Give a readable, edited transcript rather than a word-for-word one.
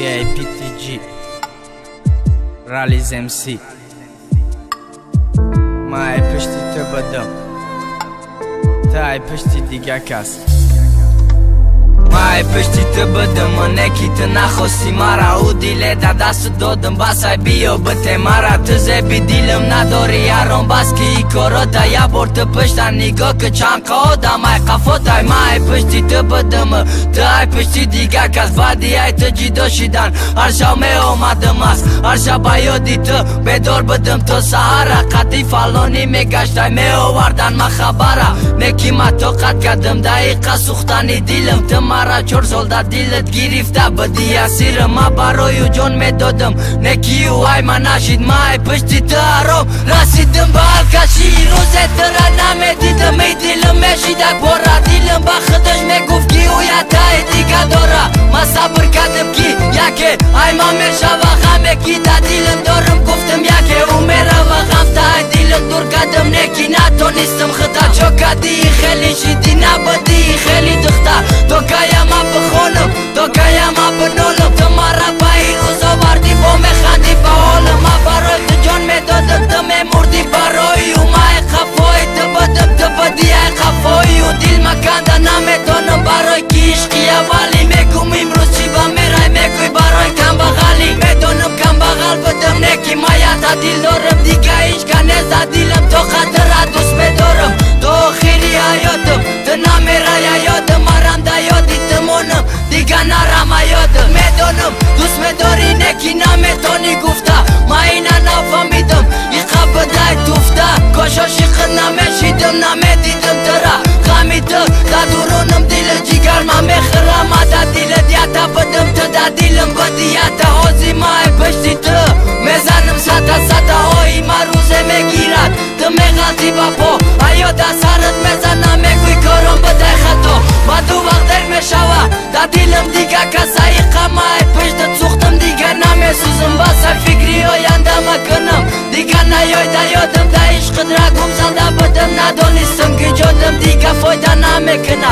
VIP TG Rallies MC. Ман ай пишти ту будам, ту ай пишти дига кас. Ман ай пишти ту будам, не ки ту нахости мара. Ӯ диле да дасту додам, басай биё бите мара. Ту зеби дилам надори ярон, бас ки и корота. Я бор ту пишта нигоҳ ки, чанд одам ай қафотай. Ман ай пишти ту будам, ту ай пишти дига кас. Баъди ай ту ҷидо шидан, ҳар шав меомадам аст, ҳар шаб ба ёди ту бедор будам то саҳара. Қати фалонӣ мегаштай, меовардан ма хабара. Не ки ма тоқат кардам дақиқа сӯхтани дилам. Ту мара 4 сол дар дилат гирифта будӣ асирам. Ма барою ҷон медодам, не ки ӯ ай ма нашид. Ма ай пишти ту аром расидим ба алкашӣ. Рӯзе тура намедидам, и дилам мешидак пора. Дилам ба худаш мегуфт, ки ӯ ятаи дига дора. Ма сабр кардам, ки яке ай ма мешава. Ғаме ки да дилам дорам, гуфтам, яке ӯ мерава. Ғам таи дилат дур кардам, не ки натонистам хита. Чо кардии, хеле шидӣ, набудӣ хеле духта. То кая ма бихонам, то кая ма бинолам? Ту мара ба ин рӯз овардӣ, бо механдӣ ба ҳолам. Ма барои ту ҷон медодам, ту мемурдӣ барои ӯ. Ма ай қафои ту будам, ту будӣ ай қафои ӯ. Дил маканда наметонам, барои ки ишқи аввалӣ. Мегум, имрӯз чӣ ба мерай, мегӯй барои камбағалӣ. Медонам, камбағал будам, не ки ма ята дил дорам. Дига ҳечка нест дар дилам, тоқатра дӯст медорам то охири ҳаётам. Ту намерай ёдам, марам да ёди ту монам, дига нарама ёдам. Медонам, дӯст медорӣ, не ки наметонӣ гуфта. Ма ина нафаҳмидам, иқа будай туфта. Кош ошиқат намешидам, намедидам тура. Ғами ту дар дурунам дили ҷигарма мехӯрам. Ма да дилат ята будам, ту да дилам буди ята. Ҳози ма ай пишти ту мезанам сата сата. Ои ма рӯзе мегирад, ту меғалтӣ ба по. Аё да сарат мезанам, мегӯй, кором будай хато. Ба ду вақт дер мешава, да дилам дига каса. Иқа ма ай пиштат сӯхтам, дига намесӯзам. Басай фикри оянда макунам, дига наёй да ёдам. Да ишқит рагум зада будам, надонистам ки ҷодам. Дига фойда намекунам.